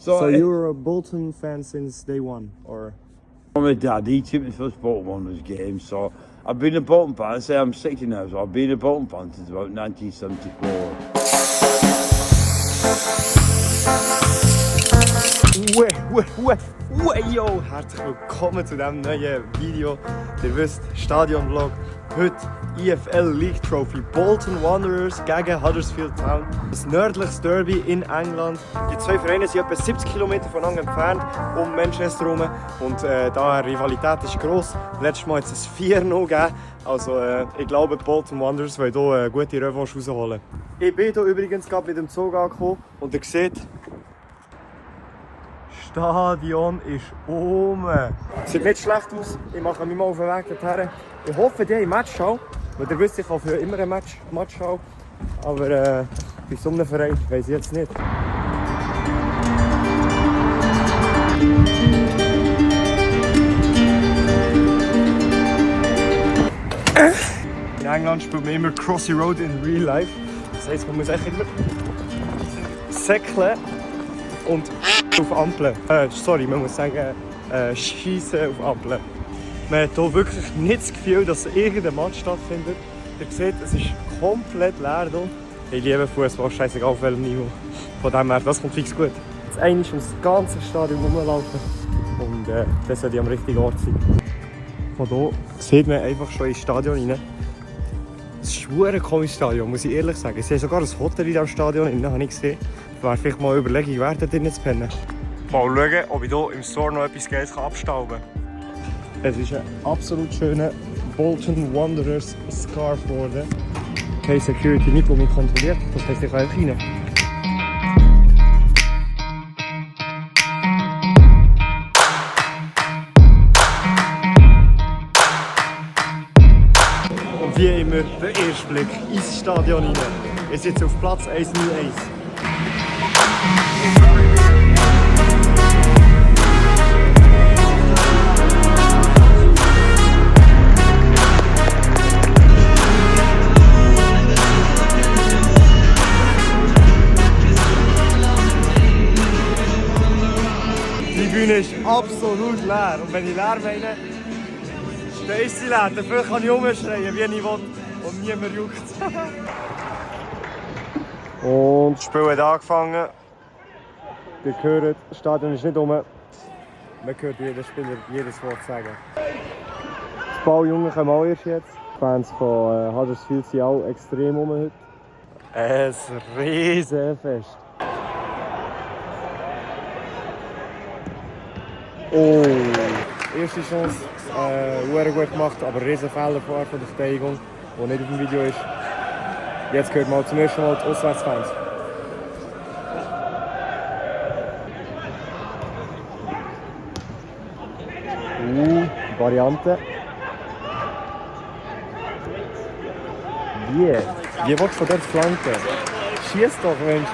So you're a Bolton fan since day one, or? My dad, he took me to the first Bolton Wanderers game, so I've been a Bolton fan. I say I'm 60 now, so I've been a Bolton fan since about 1974. Yo, herzlich willkommen zu diesem neuen Video. Ihr wisst, Stadion-Vlog. Heute EFL League Trophy Bolton Wanderers gegen Huddersfield Town. Das nördlichste Derby in England. Die zwei Vereine sind etwa 70 Kilometer voneinander entfernt, um Manchester herum. Und daher Rivalität ist gross. Letztes Mal hat es 4-0 gegeben. Also ich glaube, die Bolton Wanderers wollen hier eine gute Revanche rausholen. Ich bin hier übrigens gerade mit dem Zug angekommen und ihr seht, das Stadion ist sieht nicht schlecht aus. Ich mache mich mal auf den Weg dorthin. Ich hoffe, die haben Matchschau. Weil ihr wisst, ich habe für immer eine Matchschau. Aber bei so einem Verein weiss ich jetzt nicht. In England spielt man immer Crossy Road in Real Life. Das heisst, man muss echt immer säckeln und auf Ampeln. Man muss sagen, schiessen auf Ampeln. Man hat hier wirklich nicht das Gefühl, dass irgendein Match stattfindet. Ihr seht, es ist komplett leer hier. Ich liebe Fußball, scheißegal auf welchem Niveau. Von dem her, das kommt fix gut. Jetzt einmal ums ganze Stadion rumlaufen und das sollte am richtigen Ort sein. Von hier sieht man einfach schon ins Stadion rein. Es ist ein komisches Stadion, muss ich ehrlich sagen. Sie haben sogar ein Hotel in diesem Stadion, habe ich gesehen. Ich werde vielleicht mal überlegen, wer da drinnen zu pennen. Mal schauen, ob ich hier im Store noch etwas Geld abstauben kann. Es ist ein absolut schöner Bolton Wanderers Scarf geworden. Keine Security nicht, die mich kontrolliert. Das heisst, ich kann einfach rein. Und wie immer der erste Blick ins Stadion rein. Wir sind auf Platz 101. Die Bühne ist absolut leer. Und wenn ich leer meine, dann ist sie leer. Dafür kann ich rumschreien, wie ich will. Und niemand juckt. Und das Spiel hat angefangen. Ihr hört, das Stadion ist nicht rum. Man hört jeden Spieler jedes Wort sagen. Die Balljungen kommen auch erst jetzt. Die Fans von Huddersfield sind auch extrem rum heute. Ein Riesenfest. Oh, erste Chance, sehr gut gemacht, aber riesen Fehler von der Verteidigung, der nicht auf dem Video ist. Jetzt gehört mal zum ersten Mal die Auswärtsfans. Variante. Yeah. Wie willst du von der Flanke? Schieß doch, Mensch!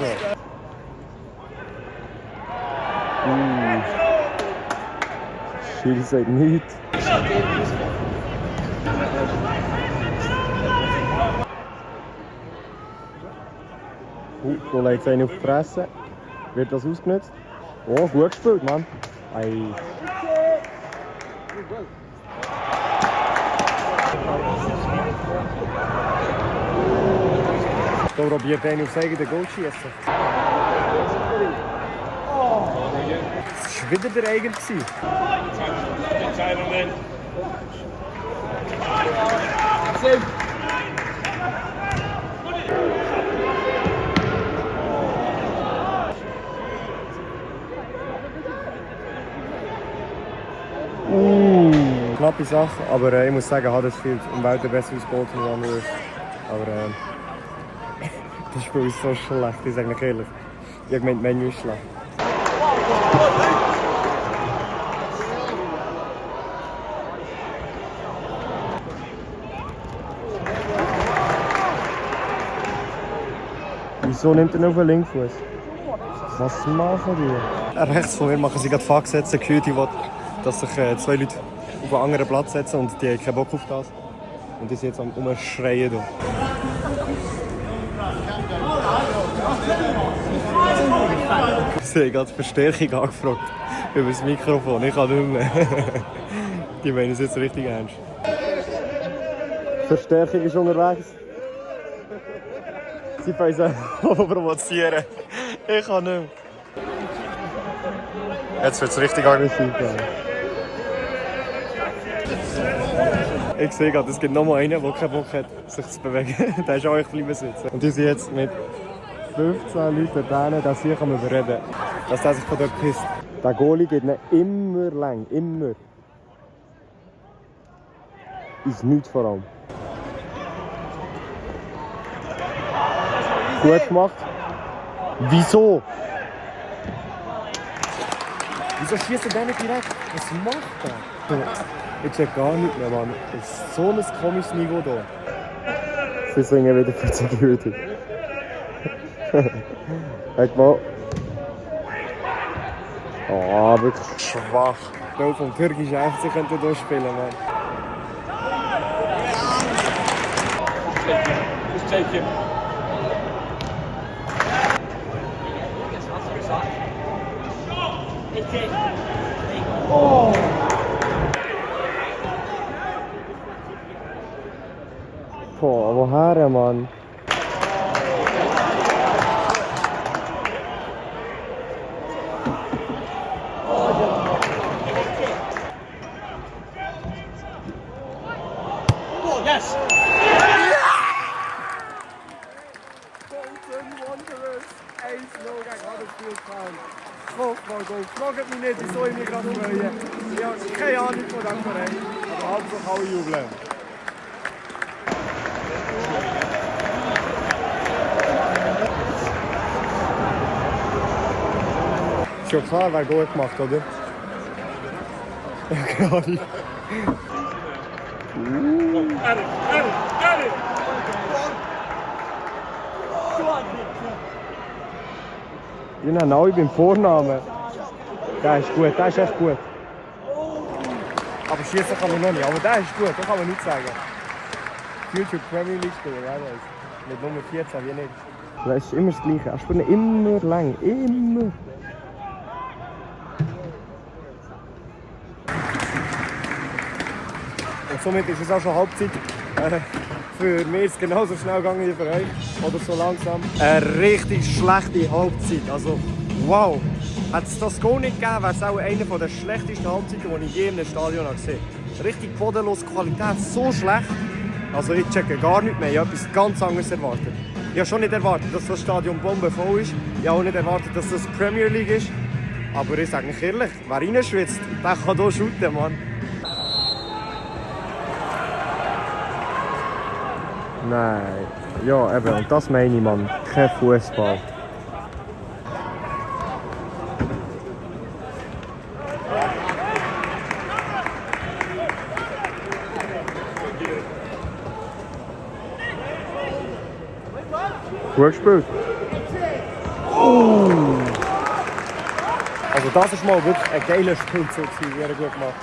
Schiri sagt nichts. Da legt es einen auf die Fresse. Wird das ausgenutzt? Oh, gut gespielt, Mann. Ei. Da probiert einer aufs eigene Goal zu schießen. Das war wieder der eigene. Knappe Sache, aber ich muss sagen, Huddersfield um Welt besser als Bolton Wanderers. Aber das Spiel ist so schlecht, ich sage nicht ehrlich. Ich habe gemeint, Menü ist schlecht. Wieso nimmt er noch auf den Linkfuß? Was machen die? Rechts von mir machen sie gerade Fuck setzen, Security will, dass sich zwei Leute auf einen anderen Platz setzen und die haben keinen Bock auf das. Und die sind jetzt am Umschreien hier. Sie haben gerade Verstärkung angefragt über das Mikrofon. Ich kann nicht mehr. Die meinen es jetzt richtig ernst. Verstärkung ist unterwegs. Sie wollen uns provozieren. Ich kann nicht mehr. Jetzt wird es richtig aggressiv. Ich sehe gerade, es gibt noch mal einen, der keinen Bock hat, sich zu bewegen. Der ist auch bleiben sitzen. Und die sind jetzt mit 15 Leuten da, dass hier kann man überreden, dass der sich von dort pisst. Der Goalie geht nicht immer lang, immer. Ist nichts vor allem. Gut gemacht. Wieso? Wieso schießt er nicht direkt? Was macht er? Ich check gar nicht mehr, Mann. Es ist so ein komisches Niveau hier. Sie singen wieder für die Security. Halt mal. Oh, wirklich schwach. Ich vom türkischen FC könnte hier spielen, Mann. Just take him. Oh! Boah, woher, Mann? Yes! Bolton Wanderers 1-0 gegen Huddersfield Town. Kopfballgoal. Fragt mich nicht, wieso ich mich gerade freue. Ich habe keine Ahnung von diesem Verein. Aber Hauptsache alle jubeln. Ist ja klar, wer Goal gemacht, oder? Ja, keine Ahnung. Wir haben alle beim Vornamen. Der ist gut, der ist echt gut. Aber schießen kann ich noch nicht, aber der ist gut, das kann man nicht sagen. Future Premier League Spieler, wer weiß. Mit Nummer 14, wie nicht. Das ist immer das Gleiche, er spielt immer lang, immer. Und somit ist es auch schon Halbzeit. Für mich ist es genauso schnell gegangen wie für euch. Oder so langsam. Eine richtig schlechte Halbzeit. Also, wow. Hätte es das Goal nicht gegeben, wäre es auch eine der schlechtesten Halbzeiten, die ich je in einem Stadion gesehen habe. Richtig bodenlos, Qualität so schlecht. Also ich checke gar nicht mehr. Ich habe etwas ganz anderes erwartet. Ich habe schon nicht erwartet, dass das Stadion bombenvoll ist. Ich habe auch nicht erwartet, dass das Premier League ist. Aber ich sage euch ehrlich, wer reinschwitzt, der kann hier shooten, Mann. Nein. Ja, eben. Und das meine ich, Mann. Kein Fußball. Gut gespielt. Also das ist mal wirklich ein geiler Spielzug, wie er gut gemacht.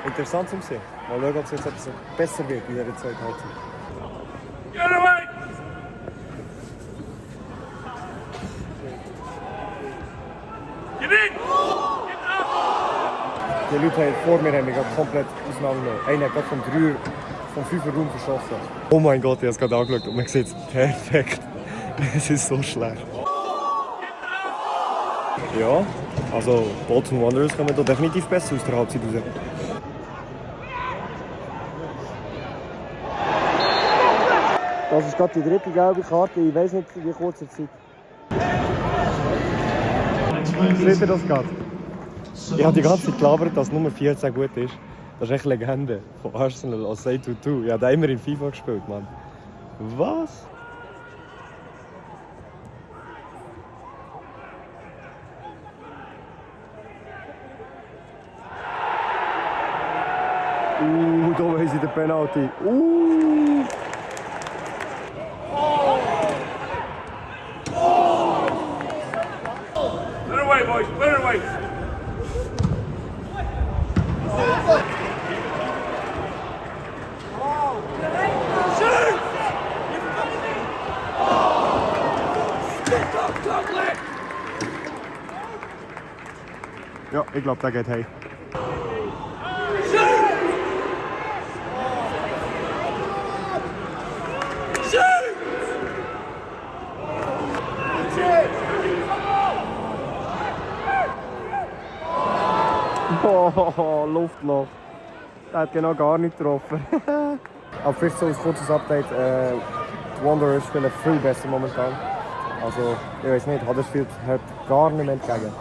Interessant zu sehen. Mal schauen, ob es jetzt etwas besser wird in dieser zweiten Halbzeit. Get away! Get in! Die Leute vor mir haben mich komplett auseinandergenommen. Einer hat gerade vom 5er Raum verschossen. Oh mein Gott, ich habe es gerade angeschaut und man sieht es perfekt. Es ist so schlecht. Ja, also Bolton Wanderers kommen da definitiv besser aus der Halbzeit raus. Das ist gerade die dritte gelbe Karte, ich weiß nicht wie kurzer Zeit. Seht ihr das gerade? Ich habe die ganze Zeit gelabert, dass Nummer 14 gut ist. Das ist echt Legende von Arsenal als Say-to-2. Ich habe immer in FIFA gespielt, Mann. Was? Da haben sie den Penalty. Put it away, boys. Put it away. Ja, ich glaube, der geht heim. Oh, Luftloch. Der hat genau gar nicht getroffen. Aber vielleicht so ein kurzes Update. Die Wanderers spielen viel besser momentan. Also, ich weiß nicht, Huddersfield hat gar nicht mehr entgegen.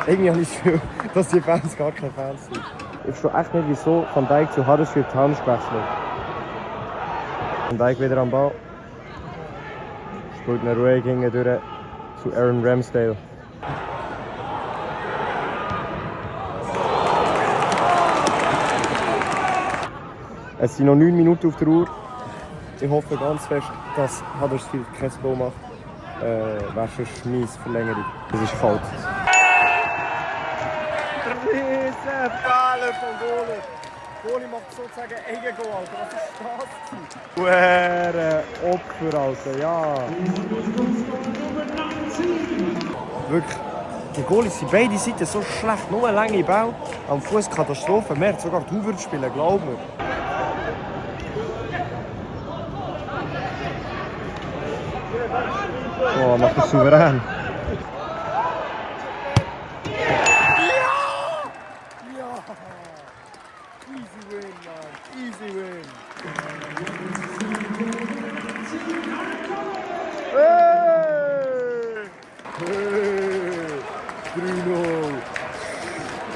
Irgendwie habe ich das Gefühl, dass die Fans gar keine Fans sind. Ich verstehe echt nicht, wieso Van Dijk zu Huddersfield Town gewechselt. Van Dijk wieder am Ball. Spielt ihn ruhig hinten durch zu Aaron Ramsdale. Es sind noch 9 Minuten auf der Uhr. Ich hoffe ganz fest, dass Huddersfield kein Goal macht. Wäre sonst meine Verlängerung. Es ist kalt. Riesen Fehler von Goalie. Goalie macht sozusagen Eigengoal, Alter. Was ist das? Huere Opfer, Alter, ja. Wirklich, die Goalies sind beide Seiten so schlecht. Nur eine lange Ball. Am Fuß Katastrophe. Mehr sogar die Hoover spielen, glaub mir. Oh, macht das souverän. Easy win, man. Easy win. Hey! Hey! 3-0.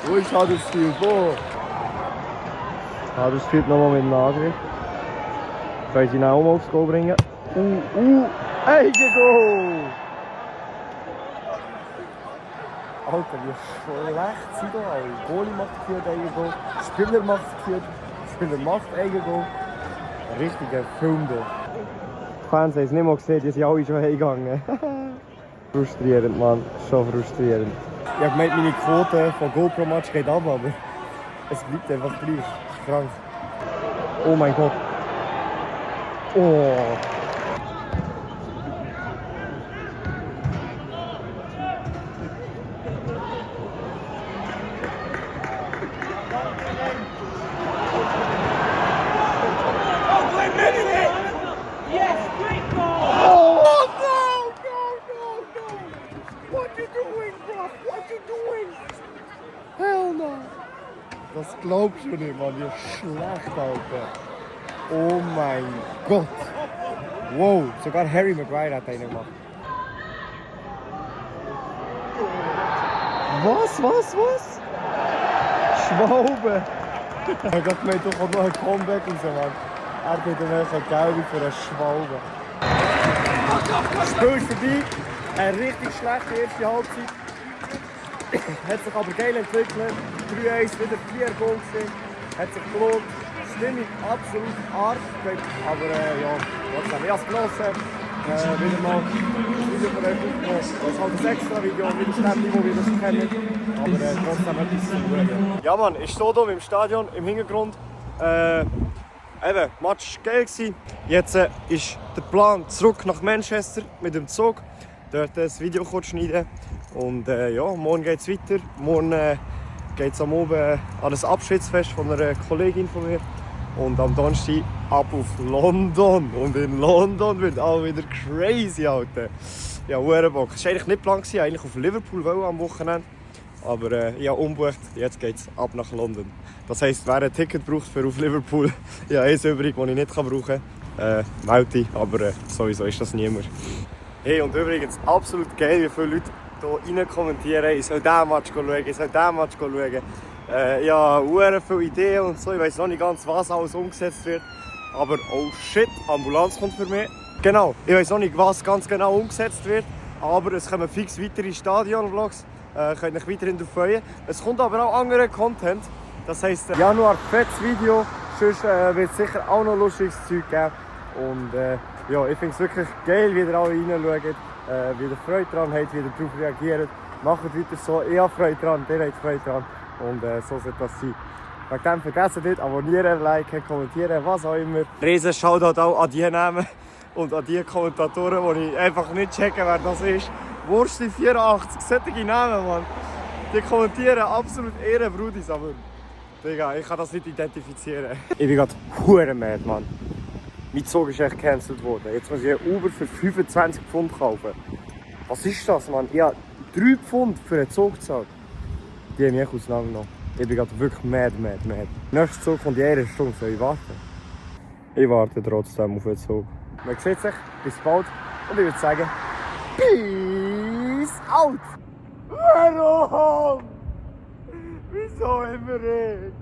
Wo ist Huddersfield? Wo? Huddersfield nochmal mit dem Angriff. Können sie ihn auch mal aufs Goal bringen? Eigengoal! Alter, wie schlecht sind da alle. Goalie macht gefühlt Eigengoal, Spieler macht gefühlt, Spieler macht Eigengoal. Richtiger Film da. Die Fans haben es nicht mal gesehen, die sind alle schon heimgegangen. Frustrierend, Mann. Schon frustrierend. Ich habe gemeint, meine Quote von Goal pro Match geht ab, aber es bleibt einfach gleich. Krank. Oh mein Gott. Oh. Das glaubst du nicht, Mann, wie schlecht, Alter. Oh mein Gott. Wow, sogar Harry Maguire hat einen gemacht. Was? Schwalbe. Ich hab grad gemeint, da kommt noch ein Comeback raus, Mann. Er hat wieder welche Gelbe für eine Schwalbe. Das Spiel ist vorbei. Eine richtig schlechte erste Halbzeit. Hat sich aber geil entwickelt. 3-1, wieder 4 Goals gesehen. Hat sich gelohnt. Stimmung absolut arg. Aber ja, trotzdem, ich habe es genossen. Wieder mal ein Video von euch aufgenommen. Das ist halt ein extra Video, wieder Ständig, wo wir das kennen. Aber trotzdem etwas zu schauen. Ja Mann, ich stehe hier im Stadion im Hintergrund. Eben, Match geil gewesen. Jetzt ist der Plan zurück nach Manchester mit dem Zug. Dort das Video kurz schneiden. Und ja, morgen geht es weiter. Morgen geht es am Abend an das Abschiedsfest von einer Kollegin von mir. Und am Donnerstag ab auf London. Und in London wird auch wieder crazy, Alter. Ja, Bock. Es war eigentlich nicht geplant, eigentlich auf Liverpool am Wochenende. Aber ich habe umgebucht, jetzt geht es ab nach London. Das heisst, wer ein Ticket braucht für auf Liverpool, ja, eins übrig, das ich nicht brauchen kann, melde ich. Aber sowieso ist das niemand. Hey, und übrigens, absolut geil, wie viele Leute hier rein kommentieren. Ich soll diesen Match schauen, ich soll diesen Match schauen. Ja, sehr viele Ideen und so. Ich weiß noch nicht ganz, was alles umgesetzt wird. Aber oh shit, Ambulanz kommt für mich. Genau, ich weiß noch nicht, was ganz genau umgesetzt wird. Aber es kommen fix weitere Stadion-Vlogs. Könnt euch weiterhin darauf freuen. Es kommt aber auch anderer Content. Das heisst, Januar fettes Video. Sonst wird es sicher auch noch lustiges Zeug geben. Und ja, ich finde es wirklich geil, wie ihr alle reinschaut. Wie ihr Freude daran habt, wie ihr darauf reagiert. Macht weiter so. Ich habe Freude daran, ihr habt Freude daran. Und so sollte das sein. Wegen dem vergessen nicht, abonnieren, liken, kommentieren, was auch immer. Riesen Shoutout auch an die Namen und an die Kommentatoren, die ich einfach nicht checken, wer das ist. Wursti 84, solche Namen, Mann. Die kommentieren absolut Ehrenbrudis, aber Digga, ich kann das nicht identifizieren. Ich bin gerade hure mad, Mann. Mein Zug ist echt gecancelt worden. Jetzt muss ich einen Uber für 25 Pfund kaufen. Was ist das, Mann? Ich habe 3 Pfund für einen Zug gezahlt. Die haben mich echt auseinandergenommen. Ich bin gerade wirklich mad. Der nächste Zug kommt in einer Stunde. Soll ich warten? Ich warte trotzdem auf den Zug. Man sieht sich. Bis bald. Und ich würde sagen, Peace out! Warum? Wieso immer ich?